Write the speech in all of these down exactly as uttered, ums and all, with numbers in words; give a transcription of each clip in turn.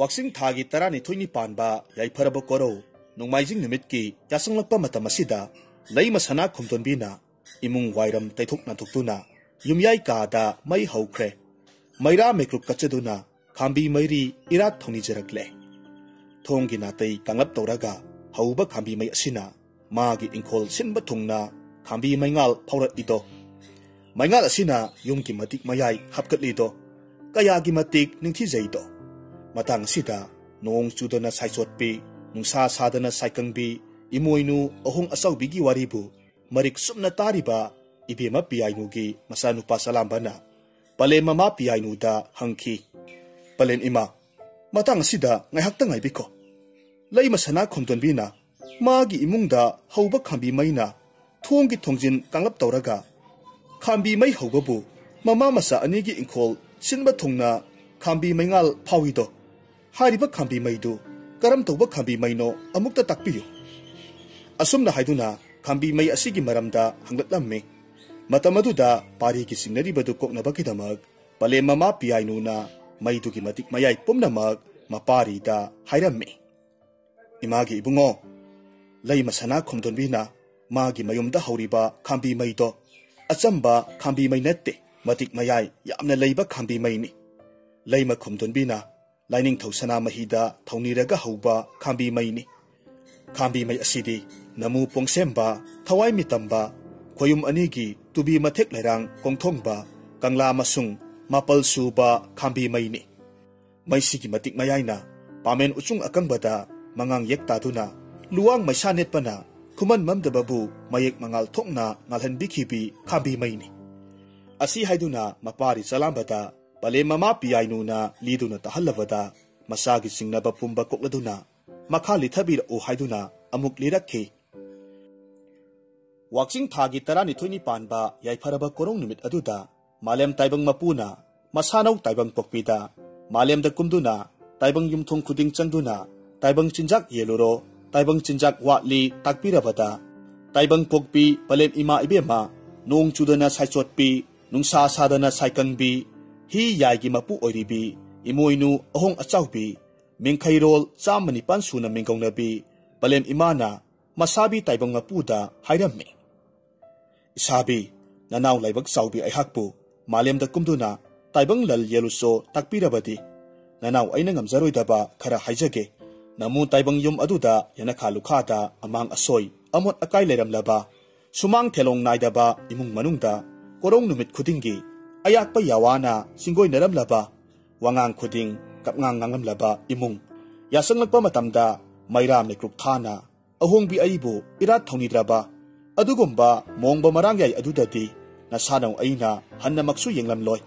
ꯋꯥꯛꯆꯤꯡ ꯊꯥꯒꯤ ꯇꯔꯥꯅꯤꯊꯣꯏꯅꯤ ꯄꯥꯟꯕ ꯌꯥꯏꯐꯔꯕ ꯀꯣꯔꯧ ꯅꯣꯡꯃꯥꯏꯖꯤꯡ ꯅꯨꯃꯤꯠꯀꯤ ꯌꯥꯆꯪꯂꯛꯄ ꯃꯇꯝ ꯑꯁꯤꯗ ꯂꯩꯃ ꯁꯅꯥ ꯈꯣꯝꯗꯣꯟꯕꯤꯅ ꯏꯃꯨꯡ ꯋꯥꯏꯔꯝ ꯇꯩꯊꯣꯛ ꯅꯥꯟꯊꯣꯛꯇꯨꯅ ꯌꯨꯝꯌꯥꯏ ꯀꯥꯗ ꯃꯩ ꯍꯧꯈ꯭ꯔꯦ꯫ ꯃꯩꯔꯥ ꯃꯩꯀ꯭ꯔꯨꯛ ꯀꯠꯆꯗꯨꯅ ꯈꯥꯝꯕꯤ ꯃꯩꯔꯤ ꯏꯔꯥꯠ ꯊꯧꯅꯤꯖꯔꯛꯂꯦ꯫ ꯊꯣꯡꯒꯤ ꯅꯥꯇꯩ ꯀꯥꯡꯂꯞ ꯇꯧꯔꯒ ꯍꯧꯕ ꯈꯥꯝꯕꯤ ꯃꯩ ꯑꯁꯤꯅ ꯃꯥꯒꯤ ꯏꯪꯈꯣꯜ ꯁꯤꯟꯕ ꯊꯨꯡꯅ ꯈꯥꯝꯕꯤ ꯃꯩꯉꯥꯜ ꯐꯥꯎꯔꯛꯏꯗꯣ꯫ ꯃꯩꯉꯥꯜ ꯑꯁꯤꯅ ꯌꯨꯝꯒꯤ ꯃꯇꯤꯛ ꯃꯌꯥꯏ ꯍꯥꯞꯀꯠꯂꯤꯗꯣ꯫ ꯀꯌꯥꯒꯤ ꯃꯇꯤꯛ ꯅꯤꯡꯊꯤꯖꯩꯗꯣ꯫ ꯃꯇꯥꯡ ꯑꯁꯤꯗ ꯅꯣꯡ ꯆꯨꯗꯅ ꯁꯥꯏꯆꯣꯠꯄꯤ, ꯅꯨꯡꯁꯥ ꯁꯥꯗꯅ ꯁꯥꯏꯀꯪꯕꯤ, ꯏꯃꯣꯏꯅꯨ ꯑꯍꯣꯡ ꯑꯆꯥꯎꯕꯤꯒꯤ ꯋꯥꯔꯤꯕꯨ ꯃꯔꯤꯛ ꯆꯨꯝꯅ ꯇꯥꯔꯤꯕ ꯏꯕꯦꯝꯃ ꯄꯤꯌꯥꯏꯅꯨꯒꯤ ꯃꯆꯥꯅꯨꯄꯥ ꯆꯂꯥꯝꯕꯅ ꯄꯂꯦꯝ ꯃꯃꯥ ꯄꯤꯌꯥꯏꯅꯨꯗ ꯍꯪꯈꯤ, "ꯄꯂꯦꯝ ꯏꯃꯥ, ꯃꯇꯥꯡ ꯑꯁꯤꯗ ꯉꯥꯏꯍꯥꯛꯇ ꯉꯥꯏꯕꯤꯈꯣ꯫ ꯂꯩꯃ ꯁꯅꯥ ꯈꯣꯝꯗꯣꯟꯕꯤꯅ ꯃꯥꯒꯤ ꯏꯃꯨꯡꯗ ꯍꯧꯕ ꯈꯥꯝꯕꯤ ꯃꯩꯅ ꯊꯣꯡꯒꯤ ꯊꯣꯡꯖꯤꯟ ꯀꯥꯡꯂꯞ ꯇꯧꯔꯒ ꯈꯥꯝꯕꯤ ꯃꯩ ꯍꯧꯕꯕꯨ ꯃꯃꯥ ꯃꯆꯥ ꯑꯅꯤꯒꯤ ꯏꯪꯈꯣꯜ ꯁꯤꯟꯕ ꯊꯨꯡꯅ ꯈꯥꯝꯕꯤ ꯃꯩꯉꯥꯜ ꯐꯥꯎꯏꯗꯣ꯫ ꯍꯥꯏꯔꯤꯕ ꯈꯥꯝꯕꯤ ꯃꯩꯗꯨ ꯀꯔꯝ ꯇꯧꯕ ꯈꯥꯝꯕꯤ ꯃꯩꯅꯣ ꯑꯃꯨꯛꯇ ꯇꯥꯛꯄꯤꯌꯨ"꯫ ꯑꯁꯨꯝꯅ ꯍꯥꯏꯗꯨꯅ ꯈꯥꯝꯕꯤ ꯃꯩ ꯑꯁꯤꯒꯤ ꯃꯔꯝꯗ ꯍꯪꯂꯛꯂꯝꯃꯤ꯫ ꯃꯇꯝ ꯑꯗꯨꯗ ꯄꯥꯔꯤꯒꯤ ꯆꯤꯡꯅꯔꯤꯕꯗꯨ ꯀꯣꯛꯅꯕꯒꯤꯗꯃꯛ ꯄꯂꯦꯝ ꯃꯃꯥ ꯄꯤꯌꯥꯏꯅꯨꯅ ꯃꯩꯗꯨꯒꯤ ꯃꯇꯤꯛ ꯃꯌꯥꯏ ꯄꯨꯝꯅꯃꯛ ꯃꯄꯥꯔꯤꯗ ꯍꯥꯏꯔꯝꯃꯤ꯫ "ꯏꯃꯥꯒꯤ ꯏꯕꯨꯡꯉꯣ, ꯂꯩꯃ ꯁꯅꯥ ꯈꯣꯝꯗꯣꯟꯕꯤꯅ ꯃꯥꯒꯤ ꯃꯌꯨꯝꯗ ꯍꯧꯔꯤꯕ ꯈꯥꯝꯕꯤ ꯃꯩꯗꯣ ꯑꯆꯝꯕ ꯈꯥꯝꯕꯤ ꯃꯩ ꯅꯠꯇꯦ, ꯃꯇꯤꯛ ꯃꯌꯥꯏ ꯌꯥꯝꯅ ꯂꯩꯕ ꯈꯥꯝꯕꯤ ꯃꯩꯅꯤ꯫ ꯂꯩꯃ ꯈꯣꯝꯗꯣꯟꯕꯤꯅ ꯂꯥꯏꯅꯤꯡꯊꯧ ꯁꯅꯥꯃꯍꯤꯗ ꯊꯧꯅꯤꯔꯒ ꯍꯧꯕ ꯈꯥꯝꯕꯤ ꯃꯩꯅꯤ꯫ ꯈꯥꯝꯕꯤ ꯃꯩ ꯑꯁꯤꯗꯤ ꯅꯃꯨ ꯄꯣꯡꯁꯦꯝꯕ, ꯊꯋꯥꯏ ꯃꯤꯇꯝꯕ, ꯈꯣꯌꯨꯝ ꯑꯅꯤꯒꯤ ꯇꯨꯕꯤ ꯃꯊꯦꯛ ꯂꯩꯔꯥꯡ ꯀꯣꯡꯊꯣꯡꯕ, ꯀꯪꯂꯥ ꯃꯁꯨꯡ ꯃꯥꯄꯜ ꯁꯨꯕ ꯈꯥꯝꯕꯤ ꯃꯩꯅꯤ꯫ ꯃꯩꯁꯤꯒꯤ ꯃꯇꯤꯛ ꯃꯌꯥꯏꯅ ꯄꯥꯃꯦꯟ ꯎꯆꯨꯡ ꯑꯀꯪꯕꯗ ꯃꯉꯥꯡ ꯌꯦꯛ ꯇꯥꯗꯨꯅ ꯂꯨꯋꯥꯡ ꯃꯩꯁꯥ ꯅꯦꯠꯄꯅ ꯈꯨꯃꯟ ꯃꯝꯗꯕꯕꯨ ꯃꯌꯦꯛ ꯃꯉꯥꯜ ꯊꯣꯛꯅ ꯉꯥꯜꯍꯟꯕꯤꯈꯤꯕꯤ ꯈꯥꯝꯕꯤ ꯃꯩꯅꯤ"꯫ ꯑꯁꯤ ꯍꯥꯏꯗꯨꯅ ꯃꯄꯥꯔꯤ ꯆꯂꯥꯝꯕꯗ ꯄꯂꯦꯝ ꯃꯃꯥ ꯄꯤꯌꯥꯏꯅꯨꯅ ꯂꯤꯗꯨꯅ ꯇꯥꯍꯜꯂꯕꯗ ꯃꯆꯥꯒꯤ ꯆꯤꯡꯅꯕ ꯄꯨꯝꯕ ꯀꯣꯛꯂꯗꯨꯅ ꯃꯈꯥ ꯂꯤꯊꯕꯤꯔꯛꯎ ꯍꯥꯏꯗꯨꯅ ꯑꯃꯨꯛ ꯂꯤꯔꯛꯈꯤ꯫ ꯋꯥꯛꯆꯤꯡ ꯊꯥꯒꯤ ꯇꯔꯥꯅꯤꯊꯣꯏꯅꯤ ꯄꯥꯟꯕ ꯌꯥꯏꯐꯔꯕ ꯀꯣꯔꯧ ꯅꯨꯃꯤꯠ ꯑꯗꯨꯗ ꯃꯥꯂꯦꯝ ꯇꯥꯏꯕꯪ ꯃꯄꯨꯅ ꯃꯁꯥꯅꯧ ꯇꯥꯏꯕꯪ ꯄꯣꯛꯄꯤꯗ ꯃꯥꯂꯦꯝꯗ ꯀꯨꯝꯗꯨꯅ ꯇꯥꯏꯕꯪ ꯌꯨꯝꯊꯣꯡ ꯈꯨꯗꯤꯡ ꯆꯪꯗꯨꯅ "ꯇꯥꯏꯕꯪ ꯆꯤꯟꯖꯥꯛ ꯌꯦꯜꯂꯨꯔꯣ, ꯇꯥꯏꯕꯪ ꯆꯤꯟꯖꯥꯛ ꯋꯥꯠꯂꯤ" ꯇꯥꯛꯄꯤꯔꯕꯗ, ꯇꯥꯏꯕꯪ ꯄꯣꯛꯄꯤ ꯄꯂꯦꯝ ꯏꯃꯥ ꯏꯕꯦꯝꯃ, ꯅꯣꯡ ꯆꯨꯗꯅ ꯁꯥꯏꯆꯣꯠꯄꯤ, ꯅꯨꯡꯁꯥ ꯁꯥꯗꯅ ꯁꯥꯏꯀꯪꯕꯤ, ꯍꯤ ꯌꯥꯏꯒꯤ ꯃꯄꯨ ꯑꯣꯏꯔꯤꯕꯤ ꯏꯃꯣꯏꯅꯨ ꯑꯍꯣꯡ ꯑꯆꯥꯎꯕꯤ, ꯃꯤꯡꯈꯩꯔꯣꯜ ꯆꯥꯝꯃ ꯅꯤꯄꯥꯟ ꯁꯨꯅ ꯃꯤꯡꯒꯧꯅꯕꯤ ꯄꯂꯦꯝ ꯏꯃꯥꯅ ꯃꯁꯥꯕꯤ ꯇꯥꯏꯕꯪ ꯃꯄꯨꯗ ꯍꯥꯏꯔꯝꯃꯤ, "ꯏꯁꯥꯕꯤ, ꯅꯅꯥꯎ ꯂꯥꯏꯕꯛ ꯆꯥꯎꯕꯤ ꯑꯩꯍꯥꯛꯄꯨ ꯃꯥꯂꯦꯝꯗ ꯀꯨꯝꯗꯨꯅ ꯇꯥꯏꯕꯪ ꯂꯟ ꯌꯦꯜꯂꯨꯆꯣ ꯇꯥꯛꯄꯤꯔꯕꯗꯤ, ꯅꯅꯥꯎ ꯑꯩꯅ ꯉꯝꯖꯔꯣꯏꯗꯕ ꯈꯔ ꯍꯥꯏꯖꯒꯦ꯫ ꯅꯃꯨ ꯇꯥꯏꯕꯪ ꯌꯨꯝ ꯑꯗꯨꯗ ꯌꯦꯅꯈꯥ ꯂꯨꯈꯥꯗ ꯑꯃꯥꯡ ꯑꯁꯣꯏ, ꯑꯃꯣꯠ ꯑꯀꯥꯏ ꯂꯩꯔꯝꯂꯕ, ꯁꯨꯃꯥꯡ ꯊꯦꯂꯣꯡ ꯅꯥꯏꯗꯕ ꯏꯃꯨꯡ ꯃꯅꯨꯡꯗ ꯀꯣꯔꯧ ꯅꯨꯃꯤꯠ ꯈꯨꯗꯤꯡꯒꯤ ꯑꯌꯥꯛꯄ ꯌꯥꯋꯥꯅ ꯁꯤꯡꯒꯣꯏꯅꯔꯝꯂꯕ, ꯋꯥꯉꯥꯡ ꯈꯨꯗꯤꯡ ꯀꯞꯉꯥꯡ ꯉꯥꯡꯂꯝꯂꯕ ꯏꯃꯨꯡ, ꯌꯥꯆꯪꯂꯛꯄ ꯃꯇꯝꯗ ꯃꯩꯔꯥ ꯃꯤꯀ꯭ꯔꯨꯛ ꯊꯥꯅ ꯑꯍꯣꯡꯕꯤ ꯑꯩꯕꯨ ꯏꯔꯥꯠ ꯊꯧꯅꯤꯗ꯭ꯔꯕ ꯑꯗꯨꯒꯨꯝꯕ ꯃꯣꯡꯕ ꯃꯔꯥꯡ ꯌꯥꯏ ꯑꯗꯨꯗꯗꯤ ꯅꯁꯥꯅꯧ ꯑꯩꯅ ꯍꯟꯅꯃꯛꯁꯨ ꯌꯦꯡꯂꯝꯂꯣꯏ꯫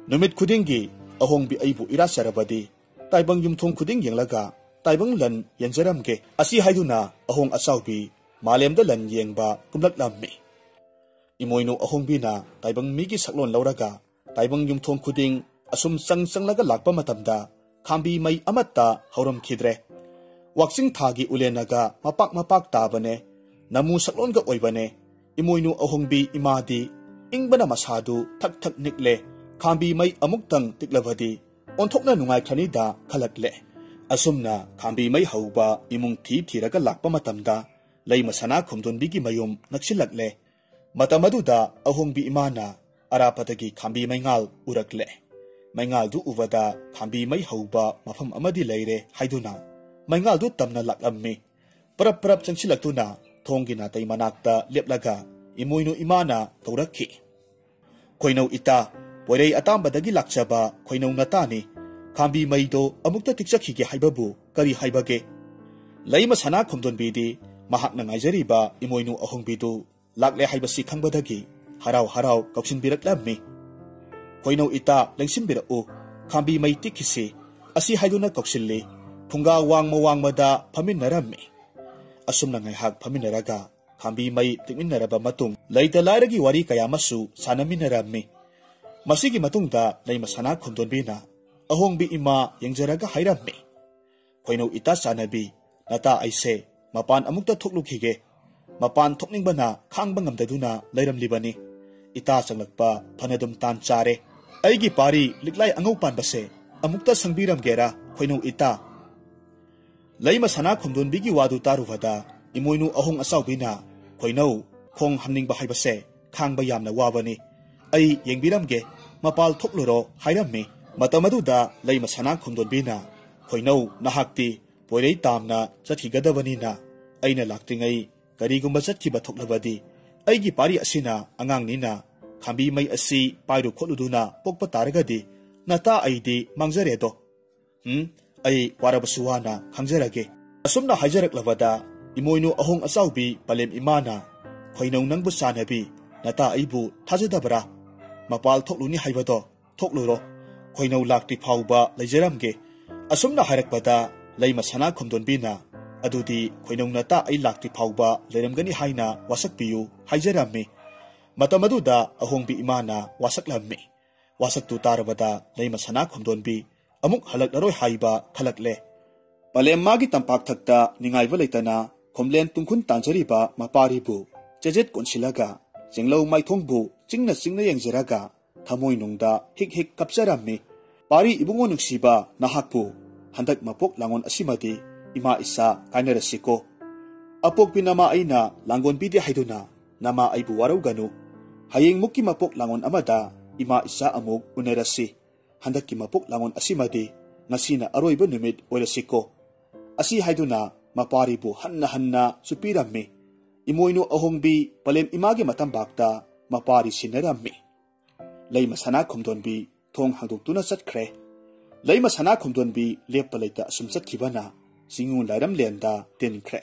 ꯅꯨꯃꯤꯠ ꯈꯨꯗꯤꯡꯒꯤ ꯑꯍꯣꯡꯕꯤ ꯑꯩꯕꯨ ꯏꯔꯥꯠꯆꯔꯕꯗꯤ ꯇꯥꯏꯕꯪ ꯌꯨꯝꯊꯣꯡ ꯈꯨꯗꯤꯡ ꯌꯦꯡꯂꯒ ꯇꯥꯏꯕꯪ ꯂꯟ ꯌꯦꯟꯖꯔꯝꯒꯦ"꯫ ꯑꯁꯤ ꯍꯥꯏꯗꯨꯅ ꯑꯍꯣꯡ ꯑꯆꯥꯎꯕꯤ ꯃꯥꯂꯦꯝꯗ ꯂꯟ ꯌꯦꯡꯕ ꯀꯨꯝꯂꯛꯂꯝꯃꯤ꯫ ꯏꯃꯣꯏꯅꯨ ꯑꯍꯣꯡꯕꯤꯅ ꯇꯥꯏꯕꯪ ꯃꯤꯒꯤ ꯁꯛꯂꯣꯟ ꯂꯧꯔꯒ ꯇꯥꯏꯕꯪ ꯌꯨꯝꯊꯣꯡ ꯈꯨꯗꯤꯡ ꯑꯁꯨꯝ ꯆꯪ ꯆꯪꯂꯒ ꯂꯥꯛꯄ ꯃꯇꯝꯗ ꯈꯥꯝꯕꯤ ꯃꯩ ꯑꯃꯠꯇ ꯍꯧꯔꯝꯈꯤꯗ꯭ꯔꯦ꯫ ꯋꯥꯛꯆꯤꯡ ꯊꯥꯒꯤ ꯎꯂꯦꯟꯅꯒ ꯃꯄꯥꯛ ꯃꯄꯥꯛ ꯇꯥꯕꯅꯦ, ꯅꯃꯨ ꯁꯛꯂꯣꯟꯒ ꯑꯣꯏꯕꯅꯦ꯫ ꯏꯃꯣꯏꯅꯨ ꯑꯍꯣꯡꯕꯤ ꯏꯃꯥꯗꯤ ꯏꯪꯕꯅ ꯃꯁꯥꯗꯨ ꯊꯛ ꯊꯛ ꯅꯤꯛꯂꯦ꯫ ꯈꯥꯝꯕꯤ ꯃꯩ ꯑꯃꯨꯛꯇꯪ ꯇꯤꯛꯂꯕꯗꯤ ꯑꯣꯟꯊꯣꯛꯅ ꯅꯨꯡꯉꯥꯏꯈ꯭ꯔꯅꯤꯗ ꯈꯜꯂꯛꯂꯦ꯫ ꯑꯁꯨꯝꯅ ꯈꯥꯝꯕꯤ ꯃꯩ ꯍꯧꯕ ꯏꯃꯨꯡ ꯊꯤ ꯊꯤꯔꯒ ꯂꯥꯛꯄ ꯃꯇꯝꯗ ꯂꯩꯃ ꯁꯅꯥ ꯈꯣꯝꯗꯣꯟꯕꯤꯒꯤ ꯃꯌꯨꯝ ꯅꯛꯁꯤꯜꯂꯛꯂꯦ꯫ ꯃꯇꯝ ꯑꯗꯨꯗ ꯑꯍꯣꯡꯕꯤ ꯏꯃꯥꯅ ꯑꯔꯥꯞꯄꯗꯒꯤ ꯈꯥꯝꯕꯤ ꯃꯩꯉꯥꯜ ꯎꯔꯛꯂꯦ꯫ ꯃꯩꯉꯥꯜꯗꯨ ꯎꯕꯗ ꯈꯥꯝꯕꯤ ꯃꯩ ꯍꯧꯕ ꯃꯐꯝ ꯑꯃꯗꯤ ꯂꯩꯔꯦ ꯍꯥꯏꯗꯨꯅ ꯃꯩꯉꯥꯜꯗꯨ ꯇꯝꯅ ꯂꯥꯛꯂꯝꯃꯤ꯫ ꯄꯔꯞ ꯄꯔꯞ ꯆꯪꯁꯤꯜꯂꯛꯇꯨꯅ ꯊꯣꯡꯒꯤ ꯅꯥꯇꯩ ꯃꯅꯥꯛꯇ ꯂꯦꯞꯂꯒ ꯏꯃꯣꯏꯅꯨ ꯏꯃꯥꯅ ꯀꯧꯔꯛꯈꯤ, "ꯈꯣꯏꯅꯧ ꯏꯇꯥ, ꯄꯣꯏꯔꯩ ꯑꯇꯥꯝꯕꯗꯒꯤ ꯂꯥꯛꯆꯕ ꯈꯣꯏꯅꯧ ꯅꯇꯥꯅꯤ꯫ ꯈꯥꯝꯕꯤ ꯃꯩꯗꯣ ꯑꯃꯨꯛꯇ ꯇꯤꯛꯆꯈꯤꯒꯦ ꯍꯥꯏꯕꯕꯨ ꯀꯔꯤ ꯍꯥꯏꯕꯒꯦ?" ꯂꯩꯃ ꯁꯅꯥ ꯈꯣꯝꯗꯣꯟꯕꯤꯗꯤ ꯃꯍꯥꯛꯅ ꯉꯥꯏꯖꯔꯤꯕ ꯏꯃꯣꯏꯅꯨ ꯑꯍꯣꯡꯕꯤꯗꯨ ꯂꯥꯛꯂꯦ ꯍꯥꯏꯕꯁꯤ ꯈꯪꯕꯗꯒꯤ ꯍꯔꯥꯎ ꯍꯔꯥꯎ ꯀꯧꯁꯤꯟꯕꯤꯔꯛꯂꯝꯃꯤ꯫ "ꯈꯣꯏꯅꯧ ꯏꯇꯥ, ꯂꯦꯡꯁꯤꯟꯕꯤꯔꯛꯎ, ꯈꯥꯝꯕꯤ ꯃꯩ ꯇꯤꯛꯈꯤꯁꯤ", ꯑꯁꯤ ꯍꯥꯏꯗꯨꯅ ꯀꯧꯁꯤꯜꯂꯤ꯫ ꯐꯨꯡꯒꯥ ꯋꯥꯡꯃ ꯋꯥꯡꯃꯗ ꯐꯝꯃꯤꯟꯅꯔꯝꯃꯤ꯫ ꯑꯁꯨꯝꯅ ꯉꯥꯏꯍꯥꯛ ꯐꯝꯃꯤꯟꯅꯔꯒ ꯈꯥꯝꯕꯤ ꯃꯩ ꯇꯤꯛꯃꯤꯟꯅꯔꯕ ꯃꯇꯨꯡ ꯂꯩꯇ ꯂꯥꯏꯔꯒꯤ ꯋꯥꯔꯤ ꯀꯌꯥ ꯑꯃꯁꯨ ꯁꯥꯟꯅꯃꯤꯟꯅꯔꯝꯃꯤ꯫ ꯃꯁꯤꯒꯤ ꯃꯇꯨꯡꯗ ꯂꯩꯃ ꯁꯅꯥ ꯈꯣꯝꯗꯣꯟꯕꯤꯅ ꯑꯍꯣꯡꯕꯤ ꯏꯃꯥ ꯌꯦꯡꯖꯔꯒ ꯍꯥꯏꯔꯝꯃꯤ, "ꯈꯣꯏꯅꯧ ꯏꯇꯥ ꯆꯥꯟꯅꯕꯤ, ꯅꯇꯥ ꯑꯩꯁꯦ ꯃꯄꯥꯟ ꯑꯃꯨꯛꯇ ꯊꯣꯛꯂꯨꯈꯤꯒꯦ꯫ ꯃꯄꯥꯟ ꯊꯣꯛꯅꯤꯡꯕꯅ ꯈꯥꯡꯕ ꯉꯝꯗꯗꯨꯅ ꯂꯩꯔꯝꯂꯤꯕꯅꯤ꯫ ꯏꯇꯥ ꯆꯪꯂꯛꯄ ꯐꯅꯗꯨꯝ ꯇꯥꯟ ꯆꯥꯔꯦ꯫ ꯑꯩꯒꯤ ꯄꯥꯔꯤ ꯂꯤꯛꯂꯥꯏ ꯑꯉꯧ ꯄꯥꯟꯕꯁꯦ ꯑꯃꯨꯛꯇ ꯁꯪꯕꯤꯔꯝꯒꯦꯔꯥ?" ꯈꯣꯏꯅꯧ ꯏꯇꯥ꯫ ꯂꯩꯃ ꯁꯅꯥ ꯈꯣꯝꯗꯣꯟꯕꯤꯒꯤ ꯋꯥꯗꯨ ꯇꯥꯔꯨꯕꯗ ꯏꯃꯣꯏꯅꯨ ꯑꯍꯣꯡ ꯑꯆꯥꯎꯕꯤꯅ, "ꯈꯣꯏꯅꯧ, ꯈꯣꯡ ꯍꯥꯝꯅꯤꯡꯕ ꯍꯥꯏꯕꯁꯦ ꯈꯥꯡꯕ ꯌꯥꯝꯅ ꯋꯥꯕꯅꯤ꯫ ꯑꯩ ꯌꯦꯡꯕꯤꯔꯝꯒꯦ, ꯃꯄꯥꯜ ꯊꯣꯛꯂꯨꯔꯣ" ꯍꯥꯏꯔꯝꯃꯤ꯫ ꯃꯇꯝ ꯑꯗꯨꯗ ꯂꯩꯃ ꯁꯅꯥ ꯈꯣꯝꯗꯣꯟꯕꯤꯅ, "ꯈꯣꯏꯅꯧ, ꯅꯍꯥꯛꯇꯤ ꯄꯣꯏꯔꯩ ꯇꯥꯝꯅ ꯆꯠꯈꯤꯒꯗꯕꯅꯤꯅ ꯑꯩꯅ ꯂꯥꯛꯇ꯭ꯔꯤꯉꯩ ꯀꯔꯤꯒꯨꯝꯕ ꯆꯠꯈꯤꯕ ꯊꯣꯛꯂꯕꯗꯤ, ꯑꯩꯒꯤ ꯄꯥꯔꯤ ꯑꯁꯤꯅ ꯑꯉꯥꯡꯅꯤꯅ ꯈꯥꯝꯕꯤ ꯃꯩ ꯑꯁꯤ ꯄꯥꯏꯔꯨ ꯈꯣꯠꯂꯨꯗꯨꯅ ꯄꯣꯛꯄ ꯇꯥꯔꯒꯗꯤ ꯅꯇꯥ ꯑꯩꯗꯤ ꯃꯥꯡꯖꯔꯦꯗꯣ꯫ ꯎꯝ, ꯑꯩ ꯋꯥꯔꯕꯁꯨ ꯋꯥꯅ ꯈꯥꯡꯖꯔꯒꯦ"꯫ ꯑꯁꯨꯝꯅ ꯍꯥꯏꯖꯔꯛꯂꯕꯗ ꯏꯃꯣꯏꯅꯨ ꯑꯍꯣꯡ ꯑꯆꯥꯎꯕꯤ ꯄꯂꯦꯝ ꯏꯃꯥꯅ, "ꯈꯣꯏꯅꯧ, ꯅꯪꯕꯨ ꯆꯥꯟꯅꯕꯤ, ꯅꯇꯥ ꯑꯩꯕꯨ ꯊꯥꯖꯗꯕ꯭ꯔꯥ? ꯃꯄꯥꯜ ꯊꯣꯛꯂꯨꯅꯤ ꯍꯥꯏꯕꯗꯣ ꯊꯣꯛꯂꯨꯔꯣ꯫ ꯈꯣꯏꯅꯧ ꯂꯥꯛꯇ꯭ꯔꯤ ꯐꯥꯎꯕ ꯂꯩꯖꯔꯝꯒꯦ"꯫ ꯑꯁꯨꯝꯅ ꯍꯥꯏꯔꯛꯄꯗ ꯂꯩꯃ ꯁꯅꯥ ꯈꯣꯝꯗꯣꯟꯕꯤꯅ, "ꯑꯗꯨꯗꯤ ꯈꯣꯏꯅꯧ, ꯅꯇꯥ ꯑꯩ ꯂꯥꯛꯇ꯭ꯔꯤ ꯐꯥꯎꯕ ꯂꯩꯔꯝꯒꯅꯤ ꯍꯥꯏꯅ ꯋꯥꯁꯛꯄꯤꯌꯨ" ꯍꯥꯏꯖꯔꯝꯃꯤ꯫ ꯃꯇꯝ ꯑꯗꯨꯗ ꯑꯍꯣꯡꯕꯤ ꯏꯃꯥꯅ ꯋꯥꯁꯛꯂꯝꯃꯤ꯫ ꯋꯥꯁꯛꯇꯨ ꯇꯥꯔꯕꯗ ꯂꯩꯃ ꯁꯅꯥ ꯈꯣꯝꯗꯣꯟꯕꯤ ꯑꯃꯨꯛ ꯍꯜꯂꯛꯂꯔꯣꯏ ꯍꯥꯏꯕ ꯈꯜꯂꯛꯂꯦ꯫ ꯄꯂꯦꯝ ꯃꯥꯒꯤ ꯇꯝꯄꯥꯛ ꯊꯛꯇ ꯅꯤꯡꯉꯥꯏꯕ ꯂꯩꯇꯅ ꯈꯣꯝꯂꯦꯟ ꯇꯨꯡꯈꯨꯟ ꯇꯥꯟꯖꯔꯤꯕ ꯃꯄꯥꯔꯤꯕꯨ ꯆꯦꯖꯦꯠ ꯀꯣꯟꯁꯤꯜꯂꯒ, ꯆꯦꯡꯂꯧ ꯃꯥꯏꯊꯣꯡꯕꯨ ꯆꯤꯡꯅ ꯆꯤꯡꯅ ꯌꯦꯡꯖꯔꯒ, ꯊꯃꯣꯏꯅꯨꯡꯗ ꯍꯤꯛ ꯍꯤꯛ ꯀꯞꯆꯔꯝꯃꯤ꯫ "ꯄꯥꯔꯤ ꯏꯕꯨꯡꯉꯣ ꯅꯨꯡꯁꯤꯕ, ꯅꯍꯥꯛꯄꯨ ꯍꯟꯗꯛ ꯃꯄꯣꯛ ꯂꯥꯡꯉꯣꯟ ꯑꯁꯤꯃꯗꯤ ꯏꯃꯥ ꯏꯆꯥ ꯀꯥꯏꯅꯔꯁꯤꯀꯣ꯫ ꯑꯄꯣꯛꯄꯤ ꯅꯃꯥ ꯑꯩꯅ ꯂꯥꯡꯒꯣꯟꯕꯤꯗꯦ ꯍꯥꯏꯗꯨꯅ ꯅꯃꯥ ꯑꯩꯕꯨ ꯋꯥꯔꯧꯒꯅꯨ꯫ ꯍꯌꯦꯡꯃꯨꯛꯀꯤ ꯃꯄꯣꯛ ꯂꯥꯡꯉꯣꯟ ꯑꯃꯗ ꯏꯃꯥ ꯏꯆꯥ ꯑꯃꯨꯛ ꯎꯅꯔꯁꯤ꯫ ꯍꯟꯗꯛꯀꯤ ꯃꯄꯣꯛ ꯂꯥꯡꯉꯣꯟ ꯑꯁꯤꯃꯗꯤ ꯉꯁꯤꯅ ꯑꯔꯣꯏꯕ ꯅꯨꯃꯤꯠ ꯑꯣꯏꯔꯁꯤꯀꯣ"꯫ ꯑꯁꯤ ꯍꯥꯏꯗꯨꯅ ꯃꯄꯥꯔꯤꯕꯨ ꯍꯟꯅ ꯍꯟꯅ ꯆꯨꯞꯄꯤꯔꯝꯃꯤ꯫ ꯏꯃꯣꯏꯅꯨ ꯑꯍꯣꯡꯕꯤ ꯄꯂꯦꯝ ꯏꯃꯥꯒꯤ ꯃꯇꯝꯕꯥꯛꯇ ꯃꯄꯥꯔꯤ ꯁꯤꯟꯅꯔꯝꯃꯤ꯫ ꯂꯩꯃ ꯁꯅꯥ ꯈꯣꯝꯗꯣꯟꯕꯤ ꯊꯣꯡ ꯍꯥꯡꯗꯣꯛꯇꯨꯅ ꯆꯠꯈ꯭ꯔꯦ꯫ ꯂꯩꯃ ꯁꯅꯥ ꯈꯣꯝꯗꯣꯟꯕꯤ ꯂꯦꯞꯄ ꯂꯩꯇ ꯑꯁꯨꯝ ꯆꯠꯈꯤꯕꯅ ꯆꯤꯡꯉꯨ ꯂꯥꯏꯔꯝꯂꯦꯟꯗ ꯇꯤꯟꯈ꯭ꯔꯦ꯫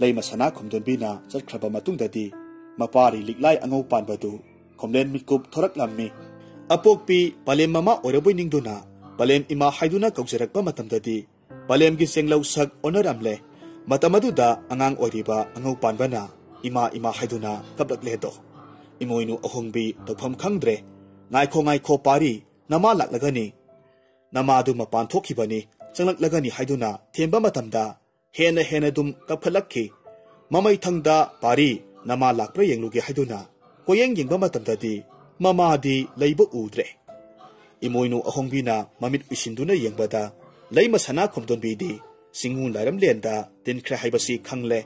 ꯂꯩꯃ ꯁꯅꯥ ꯈꯣꯝꯗꯣꯟꯕꯤꯅ ꯆꯠꯈ꯭ꯔꯕ ꯃꯇꯨꯡꯗꯗꯤ ꯃꯄꯥꯔꯤ ꯂꯤꯛꯂꯥꯏ ꯑꯉꯧ ꯄꯥꯟꯕꯗꯨ ꯈꯣꯝꯂꯦꯟ ꯃꯤꯀꯨꯞ ꯊꯣꯔꯛꯂꯝꯃꯤ꯫ ꯑꯄꯣꯛꯄꯤ ꯄꯂꯦꯝ ꯃꯃꯥ ꯑꯣꯏꯔꯕꯣꯏ ꯅꯤꯡꯗꯨꯅ ꯄꯂꯦꯝ ꯏꯃꯥ ꯍꯥꯏꯗꯨꯅ ꯀꯧꯖꯔꯛꯄ ꯃꯇꯝꯗꯗꯤ ꯄꯂꯦꯝꯒꯤ ꯆꯦꯡꯂꯧ ꯁꯛ ꯑꯣꯟꯅꯔꯝꯂꯦ꯫ ꯃꯇꯝ ꯑꯗꯨꯗ ꯑꯉꯥꯡ ꯑꯣꯏꯔꯤꯕ ꯑꯉꯧ ꯄꯥꯟꯕꯅ "ꯏꯃꯥ, ꯏꯃꯥ" ꯍꯥꯏꯗꯨꯅ ꯀꯞꯂꯛꯂꯦꯗꯣ꯫ ꯏꯃꯣꯏꯅꯨ ꯑꯍꯣꯡꯕꯤ ꯇꯧꯐꯝ ꯈꯪꯗ꯭ꯔꯦ꯫ "ꯉꯥꯏꯈꯣ, ꯉꯥꯏꯈꯣ ꯄꯥꯔꯤ, ꯅꯃꯥ ꯂꯥꯛꯂꯒꯅꯤ꯫ ꯅꯃꯥꯗꯨ ꯃꯄꯥꯟ ꯊꯣꯛꯈꯤꯕꯅꯤ, ꯆꯪꯂꯛꯂꯒꯅꯤ" ꯍꯥꯏꯗꯨꯅ ꯊꯦꯝꯕ ꯃꯇꯝꯗ ꯍꯦꯟꯅ ꯍꯦꯟꯅ ꯑꯗꯨꯝ ꯀꯞꯈꯠꯂꯛꯈꯤ꯫ ꯃꯃꯩꯊꯪꯗ "ꯄꯥꯔꯤ, ꯅꯃꯥ ꯂꯥꯛꯄ꯭ꯔꯥ ꯌꯦꯡꯂꯨꯒꯦ" ꯍꯥꯏꯗꯨꯅ ꯀꯣꯌꯦꯡ ꯌꯦꯡꯕ ꯃꯇꯝꯗꯗꯤ ꯃꯃꯥꯗꯤ ꯂꯩꯕ ꯎꯗ꯭ꯔꯦ꯫ ꯏꯃꯣꯏꯅꯨ ꯑꯍꯣꯡꯕꯤꯅ ꯃꯃꯤꯠ ꯎꯏꯁꯤꯟꯗꯨꯅ ꯌꯦꯡꯕꯗ ꯂꯩꯃ ꯁꯅꯥ ꯈꯣꯝꯗꯣꯟꯕꯤꯗꯤ ꯆꯤꯡꯉꯨ ꯂꯥꯏꯔꯝꯂꯦꯟꯗ ꯇꯤꯟꯈ꯭ꯔꯦ ꯍꯥꯏꯕꯁꯤ ꯈꯪꯂꯦ꯫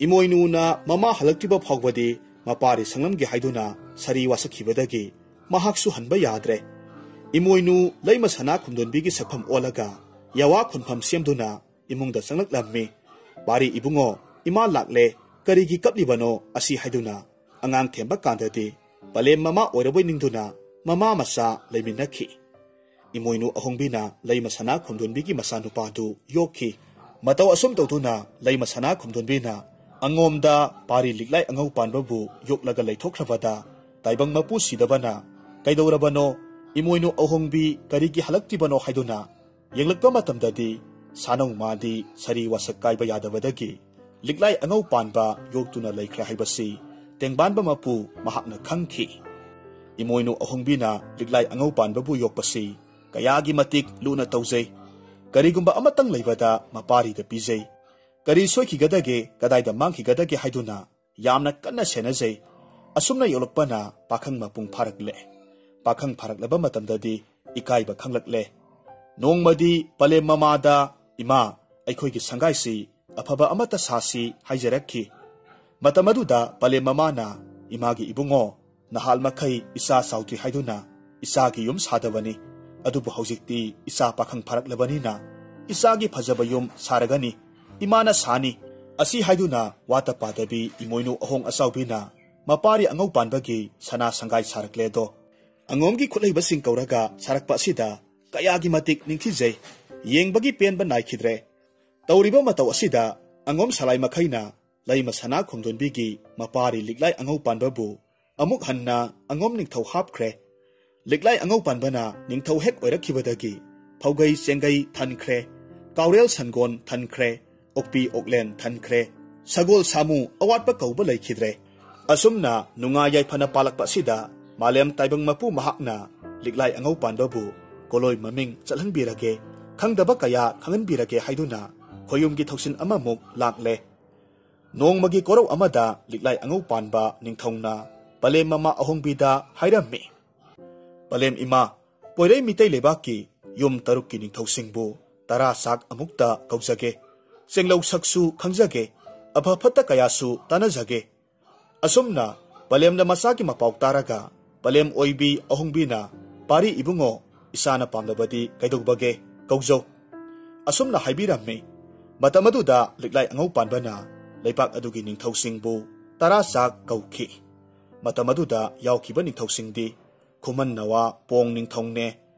ꯏꯃꯣꯏꯅꯨꯅ ꯃꯃꯥ ꯍꯜꯂꯛꯇ꯭ꯔꯤꯕ ꯐꯥꯎꯕꯗꯤ ꯃꯄꯥꯔꯤ ꯁꯪꯂꯝꯒꯦ ꯍꯥꯏꯗꯨꯅ ꯁꯥꯔꯤ ꯋꯥꯁꯛꯈꯤꯕꯗꯒꯤ ꯃꯍꯥꯛꯁꯨ ꯍꯟꯕ ꯌꯥꯗ꯭ꯔꯦ꯫ ꯏꯃꯣꯏꯅꯨ ꯂꯩꯃ ꯁꯅꯥ ꯈꯣꯝꯗꯣꯟꯕꯤꯒꯤ ꯁꯛꯐꯝ ꯑꯣꯜꯂꯒ ꯌꯥꯋꯥ ꯈꯣꯟꯐꯝ ꯁꯦꯝꯗꯨꯅ ꯏꯃꯨꯡꯗ ꯆꯪꯂꯛꯂꯝꯃꯤ꯫ "ꯄꯥꯔꯤ ꯏꯕꯨꯡꯉꯣ, ꯏꯃꯥ ꯂꯥꯛꯂꯦ, ꯀꯔꯤꯒꯤ ꯀꯞꯂꯤꯕꯅꯣ?" ꯑꯁꯤ ꯍꯥꯏꯗꯨꯅ ꯑꯉꯥꯡ ꯊꯦꯝꯕ ꯀꯥꯟꯗꯗꯤ ꯄꯂꯦꯝ ꯃꯃꯥ ꯑꯣꯏꯔꯕꯣꯏ ꯅꯤꯡꯗꯨꯅ ꯃꯃꯥ ꯃꯆꯥ ꯂꯩꯃꯤꯟꯅꯈꯤ꯫ ꯏꯃꯣꯏꯅꯨ ꯑꯍꯣꯡꯕꯤꯅ ꯂꯩꯃ ꯁꯅꯥ ꯈꯣꯝꯗꯣꯟꯕꯤꯒꯤ ꯃꯆꯥꯅꯨꯄꯥꯗꯨ ꯌꯣꯛꯈꯤ꯫ ꯃꯇꯧ ꯑꯁꯨꯝ ꯇꯧꯗꯨꯅ ꯂꯩꯃ ꯁꯅꯥ ꯈꯣꯝꯗꯣꯟꯕꯤꯅ ꯑꯉꯣꯝꯗ ꯄꯥꯔꯤ ꯂꯤꯛꯂꯥꯏ ꯑꯉꯧ ꯄꯥꯟꯕꯕꯨ ꯌꯣꯛꯂꯒ ꯂꯩꯊꯣꯛꯈ꯭ꯔꯕꯗ ꯇꯥꯏꯕꯪ ꯃꯄꯨ ꯁꯤꯗꯕꯅ "ꯀꯩꯗꯧꯔꯕꯅꯣ? ꯏꯃꯣꯏꯅꯨ ꯑꯍꯣꯡꯕꯤ ꯀꯔꯤꯒꯤ ꯍꯜꯂꯛꯇ꯭ꯔꯤꯕꯅꯣ?" ꯍꯥꯏꯗꯨꯅ ꯌꯦꯡꯂꯛꯄ ꯃꯇꯝꯗꯗꯤ ꯁꯥꯅꯧ ꯃꯥꯗꯤ ꯁꯥꯔꯤ ꯋꯥꯁꯛ ꯀꯥꯏꯕ ꯌꯥꯗꯕꯗꯒꯤ ꯂꯤꯛꯂꯥꯏ ꯑꯉꯧ ꯄꯥꯟꯕ ꯌꯣꯛꯇꯨꯅ ꯂꯩꯈ꯭ꯔꯦ ꯍꯥꯏꯕꯁꯤ ꯇꯦꯡꯕꯥꯟꯕ ꯃꯄꯨ ꯃꯍꯥꯛꯅ ꯈꯪꯈꯤ꯫ ꯏꯃꯣꯏꯅꯨ ꯑꯍꯣꯡꯕꯤꯅ ꯂꯤꯛꯂꯥꯏ ꯑꯉꯧ ꯄꯥꯟꯕꯕꯨ ꯌꯣꯛꯄꯁꯤ ꯀꯌꯥꯒꯤ ꯃꯇꯤꯛ ꯂꯨꯅ ꯇꯧꯖꯩ꯫ ꯀꯔꯤꯒꯨꯝꯕ ꯑꯃꯇꯪ ꯂꯩꯕꯗ ꯃꯄꯥꯔꯤꯗ ꯄꯤꯖꯩ꯫ ꯀꯔꯤ ꯁꯣꯏꯈꯤꯒꯗꯒꯦ, ꯀꯗꯥꯏꯗ ꯃꯥꯡꯈꯤꯒꯗꯒꯦ ꯍꯥꯏꯗꯨꯅ ꯌꯥꯝꯅ ꯀꯟꯅ ꯁꯦꯟꯅꯖꯩ꯫ ꯑꯁꯨꯝꯅ ꯌꯣꯛꯂꯛꯄꯅ ꯄꯥꯈꯪ ꯃꯄꯨꯡ ꯐꯥꯔꯛꯂꯦ꯫ ꯄꯥꯈꯪ ꯐꯥꯔꯛꯂꯕ ꯃꯇꯝꯗꯗꯤ ꯏꯀꯥꯏꯕ ꯈꯪꯂꯛꯂꯦ꯫ ꯅꯣꯡꯃꯗꯤ ꯄꯂꯦꯝ ꯃꯃꯥꯗ, "ꯏꯃꯥ, ꯑꯩꯈꯣꯏꯒꯤ ꯁꯪꯒꯥꯏꯁꯤ ꯑꯐꯕ ꯑꯃꯠꯇ ꯁꯥꯁꯤ" ꯍꯥꯏꯖꯔꯛꯈꯤ꯫ ꯃꯇꯝ ꯑꯗꯨꯗ ꯄꯂꯦꯝ ꯃꯃꯥꯅ, "ꯏꯃꯥꯒꯤ ꯏꯕꯨꯡꯉꯣ, ꯅꯍꯥꯜ ꯃꯈꯩ ꯏꯆꯥ ꯆꯥꯎꯗ꯭ꯔꯤ ꯍꯥꯏꯗꯨꯅ ꯏꯆꯥꯒꯤ ꯌꯨꯝ ꯁꯥꯗꯕꯅꯤ꯫ ꯑꯗꯨꯕꯨ ꯍꯧꯖꯤꯛꯇꯤ ꯏꯆꯥ ꯄꯥꯈꯪ ꯐꯥꯔꯛꯂꯕꯅꯤꯅ ꯏꯆꯥꯒꯤ ꯐꯖꯕ ꯌꯨꯝ ꯁꯥꯔꯒꯅꯤ꯫ ꯏꯃꯥꯅ ꯁꯥꯅꯤ" ꯑꯁꯤ ꯍꯥꯏꯗꯨꯅ ꯋꯥꯇ ꯄꯥꯗꯕꯤ ꯏꯃꯣꯏꯅꯨ ꯑꯍꯣꯡ ꯑꯆꯥꯎꯕꯤꯅ ꯃꯄꯥꯔꯤ ꯑꯉꯧ ꯄꯥꯟꯕꯒꯤ ꯁꯅꯥ ꯁꯪꯒꯥꯏ ꯁꯥꯔꯛꯂꯦꯗꯣ꯫ ꯑꯉꯣꯝꯒꯤ ꯈꯨꯠꯍꯩꯕꯁꯤꯡ ꯀꯧꯔꯒ ꯁꯥꯔꯛꯄ ꯑꯁꯤꯗ ꯀꯌꯥꯒꯤ ꯃꯇꯤꯛ ꯅꯤꯡꯊꯤꯖꯩ꯫ ꯌꯦꯡꯕꯒꯤ ꯄꯦꯟꯕ ꯅꯥꯏꯈꯤꯗ꯭ꯔꯦ꯫ ꯇꯧꯔꯤꯕ ꯃꯇꯧ ꯑꯁꯤꯗ ꯑꯉꯣꯝ ꯁꯂꯥꯏ ꯃꯈꯩꯅ ꯂꯩꯃ ꯁꯅꯥ ꯈꯣꯝꯗꯣꯟꯕꯤꯒꯤ ꯃꯄꯥꯔꯤ ꯂꯤꯛꯂꯥꯏ ꯑꯉꯧ ꯄꯥꯟꯕꯕꯨ ꯑꯃꯨꯛ ꯍꯟꯅ ꯑꯉꯣꯝ ꯅꯤꯡꯊꯧ ꯍꯥꯞꯈ꯭ꯔꯦ꯫ ꯂꯤꯛꯂꯥꯏ ꯑꯉꯧ ꯄꯥꯟꯕꯅ ꯅꯤꯡꯊꯧ ꯍꯦꯛ ꯑꯣꯏꯔꯛꯈꯤꯕꯗꯒꯤ ꯐꯧꯒꯩ ꯆꯦꯡꯒꯩ ꯊꯟꯈ꯭ꯔꯦ, ꯀꯥꯎꯔꯦꯜ ꯁꯟꯒꯣꯟ ꯊꯟꯈ꯭ꯔꯦ, ꯑꯣꯛꯄꯤ ꯑꯣꯛꯂꯦꯟ ꯊꯟꯈ꯭ꯔꯦ, ꯁꯒꯣꯜ ꯁꯥꯃꯨ ꯑꯋꯥꯠꯄ ꯀꯧꯕ ꯂꯩꯈꯤꯗ꯭ꯔꯦ꯫ ꯑꯁꯨꯝꯅ ꯅꯨꯡꯉꯥꯏ ꯌꯥꯏꯐꯅ ꯄꯥꯜꯂꯛꯄ ꯑꯁꯤꯗ ꯃꯥꯂꯦꯝ ꯇꯥꯏꯕꯪ ꯃꯄꯨ ꯃꯍꯥꯛꯅ ꯂꯤꯛꯂꯥꯏ ꯑꯉꯧ ꯄꯥꯟꯕꯕꯨ ꯀꯣꯂꯣꯏ ꯃꯃꯤꯡ ꯆꯠꯍꯟꯕꯤꯔꯒꯦ, ꯈꯪꯗꯕ ꯀꯌꯥ ꯈꯪꯍꯟꯕꯤꯔꯒꯦ ꯍꯥꯏꯗꯨꯅ ꯈꯣꯌꯨꯝꯒꯤ ꯊꯧꯁꯤꯟ ꯑꯃꯃꯨꯛ ꯂꯥꯛꯂꯦ꯫ ꯅꯣꯡꯃꯒꯤ ꯀꯣꯔꯧ ꯑꯃꯗ ꯂꯤꯛꯂꯥꯏ ꯑꯉꯧ ꯄꯥꯟꯕ ꯅꯤꯡꯊꯧꯅ ꯄꯂꯦꯝ ꯃꯃꯥ ꯑꯍꯣꯡꯕꯤꯗ ꯍꯥꯏꯔꯝꯃꯤ, "ꯄꯂꯦꯝ ꯏꯃꯥ, ꯄꯣꯏꯔꯩ ꯃꯤꯇꯩ ꯂꯩꯕꯥꯛꯀꯤ ꯌꯨꯝ ꯇꯔꯨꯛꯀꯤ ꯅꯤꯡꯊꯧꯁꯤꯡꯕꯨ ꯇꯔꯥ ꯆꯥꯛ ꯑꯃꯨꯛꯇ ꯀꯧꯖꯒꯦ꯫ ꯆꯦꯡꯂꯧ ꯁꯛꯁꯨ ꯈꯪꯖꯒꯦ, ꯑꯐ ꯐꯠꯇ ꯀꯌꯥꯁꯨ ꯇꯥꯟꯅꯖꯒꯦ꯫ ꯑꯁꯨꯝꯅ ꯄꯂꯦꯝꯅ ꯃꯆꯥꯒꯤ ꯃꯄꯥꯎ ꯇꯥꯔꯒ ꯄꯂꯦꯝ ꯑꯣꯏꯕꯤ ꯑꯍꯣꯡꯕꯤꯅ, "ꯄꯥꯔꯤ ꯏꯕꯨꯡꯉꯣ, ꯏꯆꯥꯅ ꯄꯥꯝꯂꯕꯗꯤ ꯀꯩꯗꯧꯕꯒꯦ? ꯀꯧꯖꯧ" ꯑꯁꯨꯝꯅ ꯍꯥꯏꯕꯤꯔꯝꯃꯤ꯫ ꯃꯇꯝ ꯑꯗꯨꯗ ꯂꯤꯛꯂꯥꯏ ꯑꯉꯧ ꯄꯥꯟꯕꯅ ꯂꯩꯕꯥꯛ ꯑꯗꯨꯒꯤ ꯅꯤꯡꯊꯧꯁꯤꯡꯕꯨ ꯇꯔꯥ ꯆꯥꯛ ꯀꯧꯈꯤ꯫ ꯃꯇꯝ ꯑꯗꯨꯗ ꯌꯥꯎꯈꯤꯕ ꯅꯤꯡꯊꯧꯁꯤꯡꯗꯤ ꯈꯨꯃꯟ ꯅꯋꯥ ꯄꯣꯡ ꯅꯤꯡꯊꯧꯅꯦ,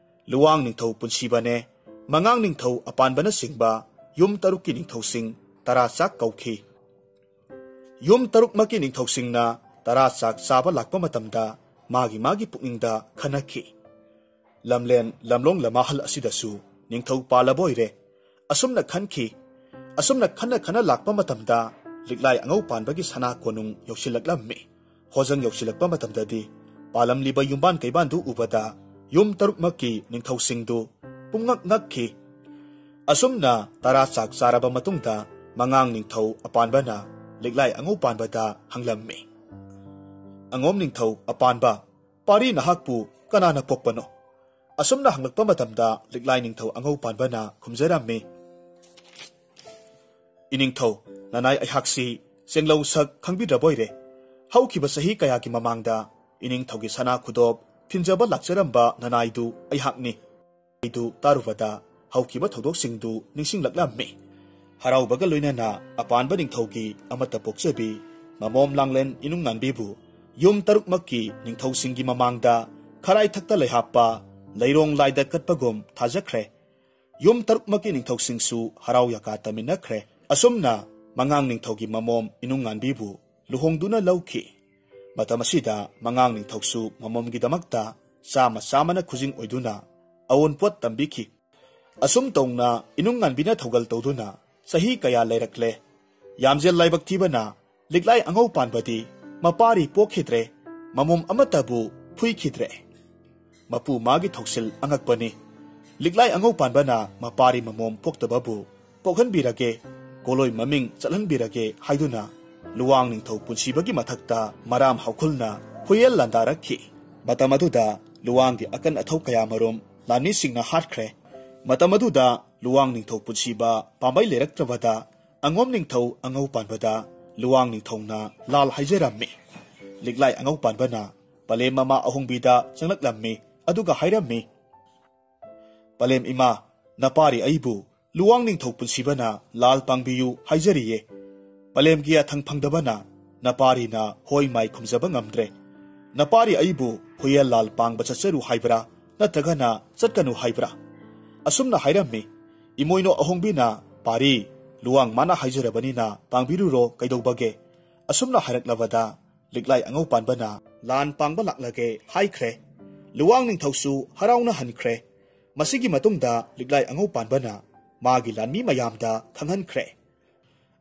ꯂꯨꯋꯥꯡ ꯅꯤꯡꯊꯧ ꯄꯨꯟꯁꯤꯕꯅꯦ, ꯃꯉꯥꯡ ꯅꯤꯡꯊꯧ ꯑꯄꯥꯟꯕꯅꯆꯤꯡꯕ ꯌꯨꯝ ꯇꯔꯨꯛꯀꯤ ꯅꯤꯡꯊꯧꯁꯤꯡ ꯇꯔꯥ ꯆꯥꯛ ꯀꯧꯈꯤ꯫ ꯌꯨꯝ ꯇꯔꯨꯛꯃꯛꯀꯤ ꯅꯤꯡꯊꯧꯁꯤꯡꯅ ꯇꯔꯥ ꯆꯥꯛ ꯆꯥꯕ ꯂꯥꯛꯄ ꯃꯇꯝꯗ ꯃꯥꯒꯤ ꯃꯥꯒꯤ ꯄꯨꯛꯅꯤꯡꯗ ꯈꯟꯅꯈꯤ꯫ "ꯂꯝꯂꯦꯟ ꯂꯝꯂꯣꯡ ꯂꯃꯥꯍꯜ ꯑꯁꯤꯗꯁꯨ ꯅꯤꯡꯊꯧ ꯄꯥꯜꯂꯕ ꯑꯣꯏꯔꯦ" ꯑꯁꯨꯝꯅ ꯈꯟꯈꯤ꯫ ꯑꯁꯨꯝꯅ ꯈꯟꯅ ꯈꯟꯅ ꯂꯥꯛꯄ ꯃꯇꯝꯗ ꯂꯤꯛꯂꯥꯏ ꯑꯉꯧ ꯄꯥꯟꯕꯒꯤ ꯁꯅꯥ ꯀꯣꯅꯨꯡ ꯌꯧꯁꯤꯜꯂꯛꯂꯝꯃꯤ꯫ ꯍꯣꯖꯪ ꯌꯧꯁꯤꯜꯂꯛꯄ ꯃꯇꯝꯗꯗꯤ ꯄꯥꯜꯂꯝꯂꯤꯕ ꯌꯨꯝꯕꯥꯟ ꯀꯩꯕꯥꯟꯗꯨ ꯎꯕꯗ ꯌꯨꯝ ꯇꯔꯨꯛꯃꯛꯀꯤ ꯅꯤꯡꯊꯧꯁꯤꯡꯗꯨ ꯄꯨꯝꯉꯛ ꯉꯛꯈꯤ꯫ ꯑꯁꯨꯝꯅ ꯇꯔꯥ ꯆꯥꯛ ꯆꯥꯔꯕ ꯃꯇꯨꯡꯗ ꯃꯉꯥꯡ ꯅꯤꯡꯊꯧ ꯑꯄꯥꯟꯕꯅ ꯂꯤꯛꯂꯥꯏ ꯑꯉꯧ ꯄꯥꯟꯕꯗ ꯍꯪꯂꯝꯃꯤ, "ꯑꯉꯣꯝ ꯅꯤꯡꯊꯧ ꯑꯄꯥꯟꯕ, ꯄꯥꯔꯤ ꯅꯍꯥꯛꯄꯨ ꯀꯅꯥꯅ ꯄꯣꯛꯄꯅꯣ?" ꯑꯁꯨꯝꯅ ꯍꯪꯂꯛꯄ ꯃꯇꯝꯗ ꯂꯤꯛꯂꯥꯏ ꯅꯤꯡꯊꯧ ꯑꯉꯧ ꯄꯥꯟꯕꯅ ꯈꯨꯝꯖꯔꯝꯃꯤ, "ꯏꯅꯤꯡꯊꯧ, ꯅꯅꯥꯏ ꯑꯩꯍꯥꯛꯁꯤ ꯆꯦꯡꯂꯧ ꯁꯛ ꯈꯪꯕꯤꯗ꯭ꯔꯕꯣꯏꯔꯦ? ꯍꯧꯈꯤꯕ ꯆꯍꯤ ꯀꯌꯥꯒꯤ ꯃꯃꯥꯡꯗ ꯏꯅꯤꯡꯊꯧꯒꯤ ꯁꯅꯥ ꯈꯨꯗꯣꯞ ꯊꯤꯟꯖꯕ ꯂꯥꯛꯆꯔꯝꯕ ꯅꯅꯥꯏꯗꯨ ꯑꯩꯍꯥꯛꯅꯤ꯫" ꯑꯩꯗꯨ ꯇꯥꯔꯨꯕꯗ ꯍꯧꯈꯤꯕ ꯊꯧꯗꯣꯛꯁꯤꯡꯗꯨ ꯅꯤꯡꯁꯤꯡꯂꯛꯂꯝꯃꯤ꯫ ꯍꯔꯥꯎꯕꯒ ꯂꯣꯏꯅꯅ ꯑꯄꯥꯟꯕ ꯅꯤꯡꯊꯧꯒꯤ ꯑꯃꯠꯇ ꯄꯣꯛꯆꯕꯤ ꯃꯃꯣꯝ ꯂꯥꯡꯂꯦꯟ ꯏꯅꯨꯡꯉꯥꯟꯕꯤꯕꯨ ꯌꯨꯝ ꯇꯔꯨꯛꯃꯛꯀꯤ ꯅꯤꯡꯊꯧꯁꯤꯡꯒꯤ ꯃꯃꯥꯡꯗ ꯈꯔꯥꯏꯊꯛꯇ ꯂꯩꯍꯥꯞꯄ ꯂꯩꯔꯣꯡ ꯂꯥꯏꯗ ꯀꯠꯄꯒꯨꯝ ꯊꯥꯖꯈ꯭ꯔꯦ꯫ ꯌꯨꯝ ꯇꯔꯨꯛꯃꯛꯀꯤ ꯅꯤꯡꯊꯧꯁꯤꯡꯁꯨ ꯍꯔꯥꯎ ꯌꯥꯀꯥ ꯇꯝꯃꯤꯟꯅꯈ꯭ꯔꯦ꯫ ꯑꯁꯨꯝꯅ ꯃꯉꯥꯡ ꯅꯤꯡꯊꯧꯒꯤ ꯃꯃꯣꯝ ꯏꯅꯨꯡꯉꯥꯟꯕꯤꯕꯨ ꯂꯨꯍꯣꯡꯗꯨꯅ ꯂꯧꯈꯤ꯫ ꯃꯇꯝ ꯑꯁꯤꯗ ꯃꯉꯥꯡ ꯅꯤꯡꯊꯧꯁꯨ ꯃꯃꯣꯝꯒꯤꯗꯃꯛꯇ ꯆꯥꯃ ꯆꯥꯃꯅ ꯈꯨꯖꯤꯡ ꯑꯣꯏꯗꯨꯅ ꯑꯑꯣꯟꯄꯣꯠ ꯇꯝꯕꯤꯈꯤ꯫ ꯑꯁꯨꯝ ꯇꯧꯅ ꯏꯅꯨꯡꯉꯥꯟꯕꯤꯅ ꯊꯧꯒꯜ ꯇꯧꯗꯨꯅ ꯆꯍꯤ ꯀꯌꯥ ꯂꯩꯔꯛꯂꯦ꯫ ꯌꯥꯝꯖꯦꯜ ꯂꯥꯏꯕꯛ ꯊꯤꯕꯅ ꯂꯤꯛꯂꯥꯏ ꯑꯉꯧ ꯄꯥꯟꯕꯗꯤ ꯃꯄꯥꯔꯤ ꯄꯣꯛꯈꯤꯗ꯭ꯔꯦ, ꯃꯃꯣꯝ ꯑꯃꯠꯇꯕꯨ ꯐꯨꯏꯈꯤꯗ꯭ꯔꯦ꯫ ꯃꯄꯨ ꯃꯥꯒꯤ ꯊꯧꯁꯤꯜ ꯑꯉꯛꯄꯅꯤ꯫ ꯂꯤꯛꯂꯥꯏ ꯑꯉꯧ ꯄꯥꯟꯕꯅ ꯃꯄꯥꯔꯤ ꯃꯃꯣꯝ ꯄꯣꯛꯇꯕꯕꯨ ꯄꯣꯛꯍꯟꯕꯤꯔꯒꯦ, ꯀꯣꯂꯣꯏ ꯃꯃꯤꯡ ꯆꯠꯍꯟꯕꯤꯔꯒꯦ ꯍꯥꯏꯗꯨꯅ ꯂꯨꯋꯥꯡ ꯅꯤꯡꯊꯧ ꯄꯨꯟꯁꯤꯕꯒꯤ ꯃꯊꯛꯇ ꯃꯔꯥꯝ ꯍꯧꯈꯨꯜꯅ ꯍꯨꯌꯦꯜ ꯂꯥꯟꯗꯥꯔꯛꯈꯤ꯫ ꯃꯇꯝ ꯑꯗꯨꯗ ꯂꯨꯋꯥꯡꯒꯤ ꯑꯀꯟ ꯑꯊꯧ ꯀꯌꯥꯃꯔꯨꯝ ꯂꯥꯟꯃꯤꯁꯤꯡꯅ ꯍꯥꯠꯈ꯭ꯔꯦ꯫ ꯃꯇꯝ ꯑꯗꯨꯗ ꯂꯨꯋꯥꯡ ꯅꯤꯡꯊꯧ ꯄꯨꯟꯁꯤꯕ ꯄꯥꯝꯕꯩ ꯂꯩꯔꯛꯇ꯭ꯔꯕꯗ ꯑꯉꯣꯝ ꯅꯤꯡꯊꯧ ꯑꯉꯧ ꯄꯥꯟꯕꯗ ꯂꯨꯋꯥꯡ ꯅꯤꯡꯊꯧꯅ ꯂꯥꯜ ꯍꯥꯏꯖꯔꯝꯃꯤ꯫ ꯂꯤꯛꯂꯥꯏ ꯑꯉꯧ ꯄꯥꯟꯕꯅ ꯄꯂꯦꯝ ꯃꯃꯥ ꯑꯍꯣꯡꯕꯤꯗ ꯆꯪꯂꯛꯂꯝꯃꯤ꯫ ꯑꯗꯨꯒ ꯍꯥꯏꯔꯝꯃꯤ, "ꯄꯂꯦꯝ ꯏꯃꯥ, ꯅꯄꯥꯔꯤ ꯑꯩꯕꯨ ꯂꯨꯋꯥꯡ ꯅꯤꯡꯊꯧ ꯄꯨꯟꯁꯤꯕꯅ ꯂꯥꯜ ꯄꯥꯡꯕꯤꯌꯨ ꯍꯥꯏꯖꯔꯤꯌꯦ꯫ ꯄꯂꯦꯝꯒꯤ ꯌꯥꯊꯪ ꯐꯪꯗꯕꯅ ꯅꯄꯥꯔꯤꯅ ꯍꯣꯏ ꯃꯥꯏ ꯈꯨꯝꯖꯕ ꯉꯝꯗ꯭ꯔꯦ꯫ ꯅꯄꯥꯔꯤ ꯑꯩꯕꯨ ꯍꯨꯌꯦꯜ ꯂꯥꯜ ꯄꯥꯡꯕ ꯆꯠꯆꯔꯨ ꯍꯥꯏꯕ꯭ꯔꯥ, ꯅꯠꯇ꯭ꯔꯒꯅ ꯆꯠꯀꯅꯨ ꯍꯥꯏꯕ꯭ꯔꯥ?" ꯑꯁꯨꯝꯅ ꯍꯥꯏꯔꯝꯃꯤ꯫ ꯏꯃꯣꯏꯅꯨ ꯑꯍꯣꯡꯕꯤꯅ, "ꯄꯥꯔꯤ, ꯂꯨꯋꯥꯡ ꯃꯥꯅ ꯍꯥꯏꯖꯔꯕꯅꯤꯅ ꯄꯥꯡꯕꯤꯔꯨꯔꯣ, ꯀꯩꯗꯧꯕꯒꯦ?" ꯑꯁꯨꯝꯅ ꯍꯥꯏꯔꯛꯂꯕꯗ ꯂꯤꯛꯂꯥꯏ ꯑꯉꯧ ꯄꯥꯟꯕꯅ, "ꯂꯥꯟ ꯄꯥꯡꯕ ꯂꯥꯛꯂꯒꯦ ꯍꯥꯏꯈ꯭ꯔꯦ꯫" ꯂꯨꯋꯥꯡ ꯅꯤꯡꯊꯧꯁꯨ ꯍꯔꯥꯎꯅ ꯍꯟꯈ꯭ꯔꯦ꯫ ꯃꯁꯤꯒꯤ ꯃꯇꯨꯡꯗ ꯂꯤꯛꯂꯥꯏ ꯑꯉꯧ ꯄꯥꯟꯕꯅ ꯃꯥꯒꯤ ꯂꯥꯟꯃꯤ ꯃꯌꯥꯝꯗ ꯈꯪꯍꯟꯈ꯭ꯔꯦ꯫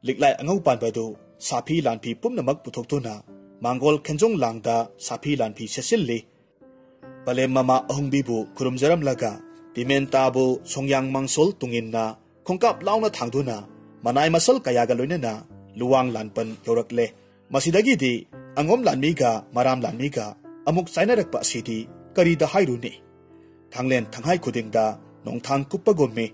ꯂꯤꯛꯂꯥꯏ ꯑꯉꯧ ꯄꯥꯟꯕꯗꯨ ꯁꯥꯐꯤ ꯂꯥꯟꯐꯤ ꯄꯨꯝꯅꯃꯛ ꯄꯨꯊꯣꯛꯇꯨꯅ ꯃꯥꯡꯒꯣꯜ ꯈꯦꯟꯖꯣꯡ ꯂꯥꯡꯗ ꯁꯥꯐꯤ ꯂꯥꯟꯐꯤ ꯁꯦꯠꯆꯤꯜꯂꯤ꯫ ꯄꯂꯦꯝ ꯃꯃꯥ ꯑꯍꯣꯡꯕꯤꯕꯨ ꯈꯨꯔꯨꯝꯖꯔꯝꯂꯒ ꯇꯤꯃꯦꯟꯇꯥꯕꯨ ꯁꯣꯡꯌꯥꯡ ꯃꯥꯡꯁꯣꯜ ꯇꯨꯡꯏꯟꯅ ꯈꯣꯡꯀꯥꯞ ꯂꯥꯎꯅ ꯊꯥꯡꯗꯨꯅ ꯃꯅꯥꯏ ꯃꯁꯜ ꯀꯌꯥꯒ ꯂꯣꯏꯅꯅ ꯂꯨꯋꯥꯡ ꯂꯥꯟꯄꯟ ꯌꯧꯔꯛꯂꯦ꯫ ꯃꯁꯤꯗꯒꯤꯗꯤ ꯑꯉꯣꯝ ꯂꯥꯟꯃꯤꯒ ꯃꯔꯥꯝ ꯂꯥꯟꯃꯤꯒ ꯑꯃꯨꯛ ꯆꯥꯏꯅꯔꯛꯄ ꯑꯁꯤꯗꯤ ꯀꯔꯤꯗ ꯍꯥꯏꯔꯨꯅꯤ? ꯊꯥꯡꯂꯦꯟ ꯊꯪꯍꯥꯏ ꯈꯨꯗꯤꯡꯗ ꯅꯣꯡꯊꯥꯡ ꯀꯨꯞꯄꯒꯨꯝꯃꯤ꯫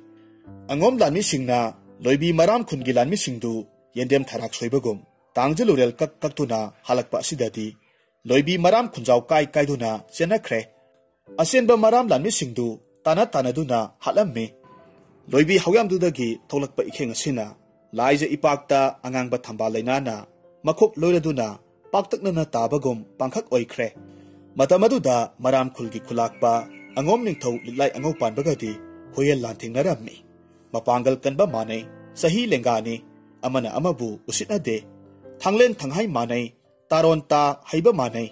ꯑꯉꯣꯝ ꯂꯥꯟꯃꯤꯁꯤꯡꯅ ꯂꯣꯏꯕꯤ ꯃꯔꯥꯝ ꯈꯨꯟꯒꯤ ꯂꯥꯟꯃꯤꯁꯤꯡꯗꯨ ꯌꯦꯟꯗꯦꯝ ꯊꯔꯥꯛ ꯁꯣꯏꯕꯒꯨꯝ ꯇꯥꯡꯖ ꯂꯨꯔꯦꯜ ꯀꯛ ꯀꯛꯇꯨꯅ ꯍꯜꯂꯛꯄ ꯑꯁꯤꯗꯗꯤ ꯂꯣꯏꯕꯤ ꯃꯔꯥꯝ ꯈꯨꯟꯖꯥꯎ ꯀꯥꯏ ꯀꯥꯏꯗꯨꯅ ꯆꯦꯟꯅꯈ꯭ꯔꯦ꯫ ꯑꯆꯦꯟꯕ ꯃꯔꯥꯝ ꯂꯥꯟꯃꯤꯁꯤꯡꯗꯨ ꯇꯥꯟꯅ ꯇꯥꯟꯅꯗꯨꯅ ꯍꯥꯠꯂꯝꯃꯤ꯫ ꯂꯣꯏꯕꯤ ꯍꯧꯌꯥꯝꯗꯨꯗꯒꯤ ꯊꯣꯛꯂꯛꯄ ꯏꯈꯦꯡ ꯑꯁꯤꯅ ꯂꯥꯏꯖ ꯏꯄꯥꯛꯇ ꯑꯉꯥꯡꯕ ꯊꯝꯕꯥꯜ ꯂꯩꯅꯥꯅ ꯃꯈꯣꯛ ꯂꯣꯏꯔꯗꯨꯅ ꯄꯥꯛꯇꯛꯅꯅ ꯇꯥꯕꯒꯨꯝ ꯄꯥꯡꯈꯛ ꯑꯣꯏꯈ꯭ꯔꯦ꯫ ꯃꯇꯝ ꯑꯗꯨꯗ ꯃꯔꯥꯝ ꯈꯨꯜꯒꯤ ꯈꯨꯂꯥꯛꯄ ꯑꯉꯣꯝ ꯅꯤꯡꯊꯧ ꯂꯤꯛꯂꯥꯏ ꯑꯉꯧ ꯄꯥꯟꯕꯒꯗꯤ ꯍꯨꯌꯦꯜ ꯂꯥꯟꯊꯦꯡꯅꯔꯝꯃꯤ꯫ ꯃꯄꯥꯡꯒꯜ ꯀꯟꯕ ꯃꯥꯟꯅꯩ, ꯆꯍꯤ ꯂꯦꯡꯒꯥꯅꯤ, ꯑꯃꯅ ꯑꯃꯕꯨ ꯎꯁꯤꯠꯅꯗꯦ꯫ ꯊꯥꯡꯂꯦꯟ ꯊꯪꯍꯥꯏ ꯃꯥꯟꯅꯩ, ꯇꯥꯔꯣꯟ ꯇꯥ ꯍꯩꯕ ꯃꯥꯟꯅꯩ꯫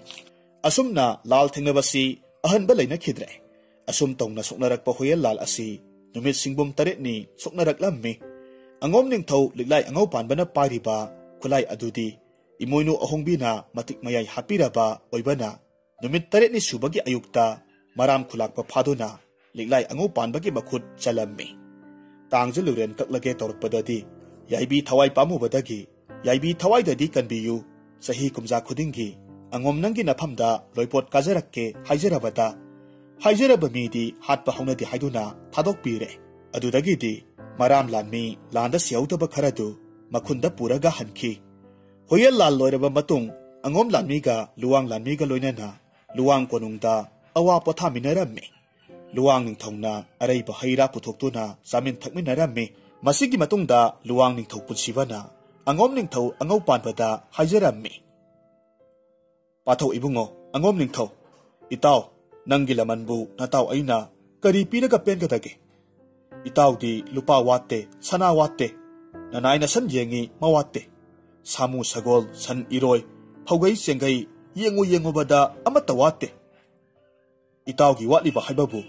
ꯑꯁꯨꯝꯅ ꯂꯥꯜ ꯊꯦꯡꯅꯕꯁꯤ ꯑꯍꯟꯕ ꯂꯩꯅꯈꯤꯗ꯭ꯔꯦ꯫ ꯑꯁꯨꯝ ꯇꯧꯅ ꯁꯣꯛꯅꯔꯛꯄ ꯍꯨꯌꯦꯜ ꯂꯥꯜ ꯑꯁꯤ ꯅꯨꯃꯤꯠ ꯁꯤꯡꯕꯨꯝ ꯇꯔꯦꯠꯅꯤ ꯁꯣꯛꯅꯔꯛꯂꯝꯃꯤ꯫ ꯑꯉꯣꯝ ꯅꯤꯡꯊꯧ ꯂꯤꯛꯂꯥꯏ ꯑꯉꯧ ꯄꯥꯟꯕꯅ ꯄꯥꯏꯔꯤꯕ ꯈꯨꯠꯂꯥꯏ ꯑꯗꯨꯗꯤ ꯏꯃꯣꯏꯅꯨ ꯑꯍꯣꯡꯕꯤꯅ ꯃꯇꯤꯛ ꯃꯌꯥꯏ ꯍꯥꯞꯄꯤꯔꯕ ꯑꯣꯏꯕꯅ ꯅꯨꯃꯤꯠ ꯇꯔꯦꯠꯅꯤ ꯁꯨꯕꯒꯤ ꯑꯌꯨꯛꯇ ꯃꯔꯥꯝ ꯈꯨꯂꯥꯛꯄ ꯐꯥꯗꯨꯅ ꯂꯤꯛꯂꯥꯏ ꯑꯉꯧ ꯄꯥꯟꯕꯒꯤ ꯃꯈꯨꯠ ꯆꯜꯂꯝꯃꯤ꯫ ꯇꯥꯡꯖ ꯂꯨꯔꯦꯟ ꯀꯛꯂꯒꯦ ꯇꯧꯔꯛꯄꯗꯗꯤ ꯌꯥꯏꯕꯤ ꯊꯋꯥꯏ ꯄꯥꯝꯃꯨꯕꯗꯒꯤ ꯌꯥꯏꯕꯤ ꯊꯋꯥꯏꯗꯗꯤ ꯀꯟꯕꯤꯌꯨ, ꯆꯍꯤ ꯀꯨꯝꯖꯥ ꯈꯨꯗꯤꯡꯒꯤ ꯑꯉꯣꯝ ꯅꯪꯒꯤ ꯅꯐꯝꯗ ꯂꯣꯏꯄꯣꯠ ꯀꯥꯖꯔꯛꯀꯦ ꯍꯥꯏꯖꯔꯕꯗ, ꯍꯥꯏꯖꯔꯕ ꯃꯤꯗꯤ ꯍꯥꯠꯄ ꯍꯧꯅꯗꯦ ꯍꯥꯏꯗꯨꯅ ꯊꯥꯗꯣꯛꯄꯤꯔꯦ꯫ ꯑꯗꯨꯗꯒꯤꯗꯤ ꯃꯔꯥꯝ ꯂꯥꯟꯃꯤ ꯂꯥꯟꯗ ꯁꯤꯍꯧꯗꯕ ꯈꯔꯗꯨ ꯃꯈꯨꯟꯗ ꯄꯨꯔꯒ ꯍꯟꯈꯤ꯫ ꯍꯨꯏꯌꯦꯜ ꯂꯥꯟ ꯂꯣꯏꯔꯕ ꯃꯇꯨꯡ ꯑꯉꯣꯝ ꯂꯥꯟꯃꯤꯒ ꯂꯨꯋꯥꯡ ꯂꯥꯟꯃꯤꯒ ꯂꯣꯏꯅꯅ ꯂꯨꯋꯥꯡ ꯀꯣꯅꯨꯡꯗ ꯑꯋꯥ ꯄꯣꯊꯥꯃꯤꯟꯅꯔꯝꯃꯤ꯫ ꯂꯨꯋꯥꯡ ꯅꯤꯡꯊꯧꯅ ꯑꯔꯩꯕ ꯍꯩ ꯔꯥ ꯄꯨꯊꯣꯛꯇꯨꯅ ꯆꯥꯃꯤꯟ ꯊꯛꯃꯤꯟꯅꯔꯝꯃꯤ꯫ ꯃꯁꯤꯒꯤ ꯃꯇꯨꯡꯗ ꯂꯨꯋꯥꯡ ꯅꯤꯡꯊꯧ ꯄꯨꯟꯁꯤꯕꯅ ꯑꯉꯣꯝ ꯅꯤꯡꯊꯧ ꯑꯉꯧ ꯄꯥꯟꯕꯗ ꯍꯥꯏꯖꯔꯝꯃꯤ, "ꯄꯥꯊꯧ ꯏꯕꯨꯡꯉꯣ, ꯑꯉꯣꯝ ꯅꯤꯡꯊꯧ, ꯏꯇꯥꯎ, ꯅꯪꯒꯤ ꯂꯃꯟꯕꯨ ꯅꯇꯥꯎ ꯑꯩꯅ ꯀꯔꯤ ꯄꯤꯔꯒ ꯄꯦꯟꯒꯗꯒꯦ? ꯏꯇꯥꯎꯗꯤ ꯂꯨꯄꯥ ꯋꯥꯠꯇꯦ, ꯁꯅꯥ ꯋꯥꯠꯇꯦ, ꯅꯅꯥꯏ ꯅꯁꯟ ꯌꯦꯡꯉꯤ ꯃꯋꯥꯠꯇꯦ꯫ ꯁꯥꯃꯨ ꯁꯒꯣꯜ, ꯁꯟ ꯏꯔꯣꯏ, ꯐꯧꯒꯩ ꯆꯦꯡꯒꯩ, ꯌꯦꯡꯉꯨ ꯌꯦꯡꯉꯨꯕꯗ ꯑꯃꯠꯇ ꯋꯥꯠꯇꯦ꯫ ꯏꯇꯥꯎꯒꯤ ꯋꯥꯠꯂꯤꯕ ꯍꯥꯏꯕꯕꯨ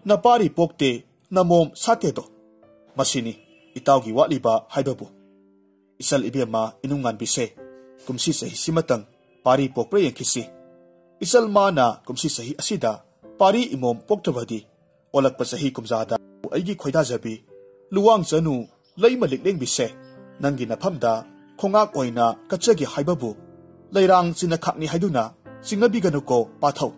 ꯅꯄꯥꯔꯤ ꯄꯣꯛꯇꯦ, ꯅꯃꯣꯝ ꯁꯥꯠꯇꯦꯗꯣ꯫ ꯃꯁꯤꯅꯤ ꯏꯇꯥꯎꯒꯤ ꯋꯥꯠꯂꯤꯕ ꯍꯥꯏꯕꯕꯨ꯫ ꯏꯆꯜ ꯏꯕꯦꯝꯃ ꯏꯅꯨꯡꯉꯥꯟꯕꯤꯁꯦ, ꯀꯨꯝꯁꯤ ꯆꯍꯤꯁꯤꯃꯇꯪ ꯄꯥꯔꯤ ꯄꯣꯛꯄ꯭ꯔꯥ ꯌꯦꯡꯈꯤꯁꯤ꯫ ꯏꯆꯜ ꯃꯥꯅ ꯀꯨꯝꯁꯤ ꯆꯍꯤ ꯑꯁꯤꯗ ꯄꯥꯔꯤ ꯏꯃꯣꯝ ꯄꯣꯛꯇ꯭ꯔꯕꯗꯤ ꯑꯣꯜꯂꯛꯄ ꯆꯍꯤ ꯀꯨꯝꯖꯥꯗ ꯑꯩꯒꯤ ꯈꯣꯏꯗꯥꯖꯕꯤ ꯂꯨꯋꯥꯡ ꯆꯅꯨ ꯂꯩꯃ ꯂꯤꯛꯂꯦꯡꯕꯤꯁꯦ ꯅꯪꯒꯤ ꯅꯐꯝꯗ ꯈꯣꯡꯉꯥꯛ ꯑꯣꯏꯅ ꯀꯠꯆꯒꯦ ꯍꯥꯏꯕꯕꯨ ꯂꯩꯔꯥꯡ ꯆꯤꯟꯅꯈꯥꯛꯅꯤ ꯍꯥꯏꯗꯨꯅ ꯆꯤꯡꯅꯕꯤꯒꯅꯨꯀꯣ ꯄꯥꯊꯧ꯫"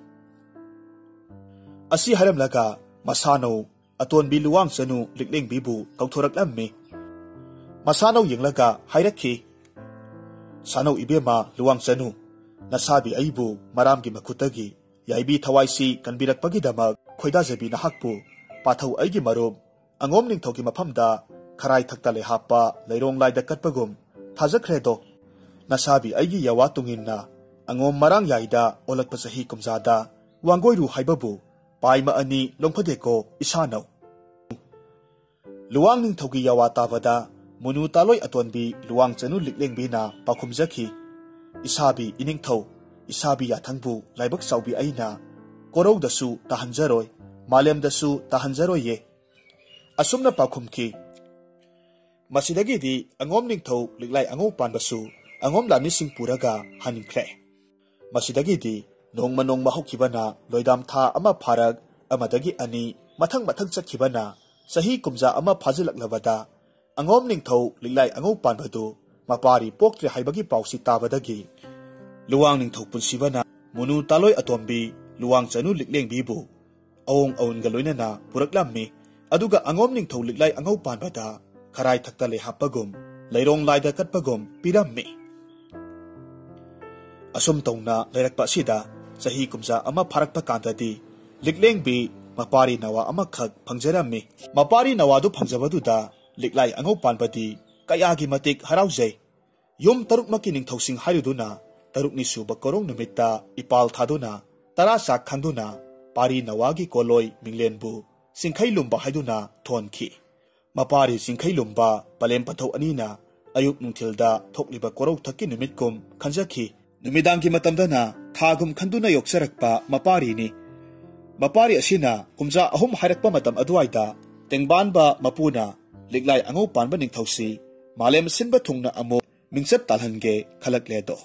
ꯑꯁꯤ ꯍꯥꯏꯔꯝꯂꯒ ꯃꯁꯥꯅꯧ ꯑꯇꯣꯟꯕꯤ ꯂꯨꯋꯥꯡ ꯆꯅꯨ ꯂꯤꯛꯂꯦꯡꯕꯤꯕꯨ ꯀꯧꯊꯣꯔꯛꯂꯝꯃꯤ꯫ ꯃꯁꯥꯅꯧ ꯌꯦꯡꯂꯒ ꯍꯥꯏꯔꯛꯈꯤ, "ꯁꯥꯅꯧ ꯏꯕꯦꯝꯃ ꯂꯨꯋꯥꯡ ꯆꯅꯨ, ꯅꯁꯥꯕꯤ ꯑꯩꯕꯨ ꯃꯔꯥꯝꯒꯤ ꯃꯈꯨꯠꯇꯒꯤ ꯌꯥꯏꯕꯤ ꯊꯋꯥꯏꯁꯤ ꯀꯟꯕꯤꯔꯛꯄꯒꯤꯗꯃꯛ ꯈꯣꯏꯗꯥꯖꯕꯤ ꯅꯍꯥꯛꯄꯨ ꯄꯥꯊꯧ ꯑꯩꯒꯤ ꯃꯔꯨꯞ ꯑꯉꯣꯝ ꯅꯤꯡꯊꯧꯒꯤ ꯃꯐꯝꯗ ꯈꯔꯥꯏ ꯊꯛꯇ ꯂꯩꯍꯥꯞꯄ ꯂꯩꯔꯣꯡ ꯂꯥꯏꯗ ꯀꯠꯄꯒꯨꯝ ꯊꯥꯖꯈ꯭ꯔꯦꯗꯣ꯫ ꯅꯁꯥꯕꯤ ꯑꯩꯒꯤ ꯌꯥꯋꯥ ꯇꯨꯡꯏꯟꯅ ꯑꯉꯣꯝ ꯃꯔꯥꯡ ꯌꯥꯏꯗ ꯑꯣꯜꯂꯛꯄ ꯆꯍꯤ ꯀꯨꯝꯖꯥꯗ ꯋꯥꯡꯒꯣꯏꯔꯨ ꯍꯥꯏꯕꯕꯨ ꯄꯥꯏꯃ ꯑꯅꯤ ꯂꯣꯡꯐꯗꯦꯀꯣ ꯏꯁꯥꯅꯧ꯫" ꯂꯨꯋꯥꯡ ꯅꯤꯡꯊꯧꯒꯤ ꯌꯥꯋꯥ ꯇꯥꯕꯗ ꯃꯨꯅꯨ ꯇꯥꯂꯣꯏ ꯑꯇꯣꯟꯕꯤ ꯂꯨꯋꯥꯡ ꯆꯅꯨ ꯂꯤꯛꯂꯦꯡꯕꯤꯅ ꯄꯥꯎꯈꯨꯝꯖꯈꯤ, "ꯏꯁꯥꯕꯤ ꯏꯅꯤꯡꯊꯧ, ꯏꯁꯥꯕꯤ ꯌꯥꯊꯪꯕꯨ ꯂꯥꯏꯕꯛ ꯆꯥꯎꯕꯤ ꯑꯩꯅ ꯀꯣꯔꯧꯗꯁꯨ ꯇꯥꯍꯟꯖꯔꯣꯏ, ꯃꯥꯂꯦꯝꯗꯁꯨ ꯇꯥꯍꯟꯖꯔꯣꯏꯌꯦ꯫" ꯑꯁꯨꯝꯅ ꯄꯥꯎꯈꯨꯝꯈꯤ꯫ ꯃꯁꯤꯗꯒꯤꯗꯤ ꯑꯉꯣꯝ ꯅꯤꯡꯊꯧ ꯂꯤꯛꯂꯥꯏ ꯑꯉꯧ ꯄꯥꯟꯕꯁꯨ ꯑꯉꯣꯝ ꯂꯥꯟꯃꯤꯁꯤꯡ ꯄꯨꯔꯒ ꯍꯟꯈ꯭ꯔꯦ꯫ ꯃꯁꯤꯗꯒꯤꯗꯤ ꯅꯣꯡꯃ ꯅꯣꯡꯃ ꯍꯧꯈꯤꯕꯅ ꯂꯣꯏꯗꯥꯝ ꯊꯥ ꯑꯃ ꯐꯥꯔꯛ ꯑꯃꯗꯒꯤ ꯑꯅꯤ ꯃꯊꯪ ꯃꯊꯪ ꯆꯠꯈꯤꯕꯅ ꯆꯍꯤ ꯀꯨꯝꯖꯥ ꯑꯃ ꯐꯥꯖꯤꯜꯂꯛꯂꯕꯗ ꯑꯉꯣꯝ ꯅꯤꯡꯊꯧ ꯂꯤꯛꯂꯥꯏ ꯑꯉꯧ ꯄꯥꯟꯕꯗꯨ ꯃꯄꯥꯔꯤ ꯄꯣꯛꯇ꯭ꯔꯦ ꯍꯥꯏꯕꯒꯤ ꯄꯥꯎꯁꯤ ꯇꯥꯕꯗꯒꯤ ꯂꯨꯋꯥꯡ ꯅꯤꯡꯊꯧ ꯄꯨꯟꯁꯤꯕꯅ ꯃꯨꯅꯨ ꯇꯥꯂꯣꯏ ꯑꯇꯣꯝꯕꯤ ꯂꯨꯋꯥꯡ ꯆꯅꯨ ꯂꯤꯛꯂꯦꯡꯕꯤꯕꯨ ꯑꯋꯣꯡ ꯑꯋꯨꯟꯒ ꯂꯣꯏꯅꯅ ꯄꯨꯔꯛꯂꯝꯃꯤ꯫ ꯑꯗꯨꯒ ꯑꯉꯣꯝ ꯅꯤꯡꯊꯧ ꯂꯤꯛꯂꯥꯏ ꯑꯉꯧ ꯄꯥꯟꯕꯗ ꯈꯔꯥꯏ ꯊꯛꯇ ꯂꯩ ꯍꯥꯞꯄꯒꯨꯝ, ꯂꯩꯔꯣꯡ ꯂꯥꯏꯗ ꯀꯠꯄꯒꯨꯝ ꯄꯤꯔꯝꯃꯤ꯫ ꯑꯁꯨꯝ ꯇꯧꯅ ꯂꯩꯔꯛꯄ ꯑꯁꯤꯗ ꯆꯍꯤ ꯀꯨꯝꯖꯥ ꯑꯃ ꯐꯥꯔꯛꯄ ꯀꯥꯟꯗꯗꯤ ꯂꯤꯛꯂꯦꯡꯕꯤ ꯃꯄꯥꯔꯤ ꯅꯋꯥ ꯑꯃꯈꯛ ꯐꯪꯖꯔꯝꯃꯤ꯫ ꯃꯄꯥꯔꯤ ꯅꯋꯥꯗꯨ ꯐꯪꯖꯕꯗꯨꯗ ꯂꯤꯛꯂꯥꯏ ꯑꯉꯧ ꯄꯥꯟꯕꯗꯤ ꯀꯌꯥꯒꯤ ꯃꯇꯤꯛ ꯍꯔꯥꯎꯖꯩ꯫ ꯌꯨꯝ ꯇꯔꯨꯛꯃꯛꯀꯤ ꯅꯤꯡꯊꯧꯁꯤꯡ ꯍꯥꯏꯔꯨꯗꯨꯅ ꯇꯔꯨꯛꯅꯤ ꯁꯨꯕ ꯀꯣꯔꯧ ꯅꯨꯃꯤꯠꯇ ꯏꯄꯥꯜ ꯊꯥꯗꯨꯅ ꯇꯔꯥ ꯆꯥꯛ ꯈꯪꯗꯨꯅ ꯄꯥꯔꯤ ꯅꯋꯥꯒꯤ ꯀꯣꯂꯣꯏ ꯃꯤꯡꯂꯦꯟꯕꯨ ꯆꯤꯡꯈꯩ ꯂꯨꯝꯕ ꯍꯥꯏꯗꯨꯅ ꯊꯣꯟꯈꯤ꯫ ꯃꯄꯥꯔꯤ ꯆꯤꯡꯈꯩ ꯂꯨꯝꯕ ꯄꯂꯦꯝ ꯄꯟꯊꯧ ꯑꯅꯤꯅ ꯑꯌꯨꯛ ꯅꯨꯡꯊꯤꯜꯗ ꯊꯣꯛꯂꯤꯕ ꯀꯣꯔꯧ ꯊꯛꯀꯤ ꯅꯨꯃꯤꯠꯀꯨꯝ ꯈꯟꯖꯈꯤ꯫ ꯅꯨꯃꯤꯗꯥꯡꯒꯤ ꯃꯇꯝꯗꯅ ꯊꯥꯒꯨꯝ ꯈꯟꯗꯨꯅ ꯌꯣꯛꯆꯔꯛꯄ ꯃꯄꯥꯔꯤꯅꯤ꯫ ꯃꯄꯥꯔꯤ ꯑꯁꯤꯅ ꯀꯨꯝꯖꯥ ꯑꯍꯨꯝ ꯍꯥꯏꯔꯛꯄ ꯃꯇꯝ ꯑꯗꯨꯋꯥꯏꯗ ꯇꯦꯡꯕꯥꯟꯕ ꯃꯄꯨꯅ ꯂꯤꯛꯂꯥꯏ ꯑꯉꯧ ꯄꯥꯟꯕ ꯅꯤꯡꯊꯧꯁꯤ ꯃꯥꯂꯦꯝ ꯁꯤꯟꯕ ꯊꯨꯡꯅ ꯑꯃꯨꯛ ꯃꯤꯡꯆꯠ ꯇꯥꯜꯍꯟꯒꯦ ꯈꯜꯂꯛꯂꯦꯗꯣ꯫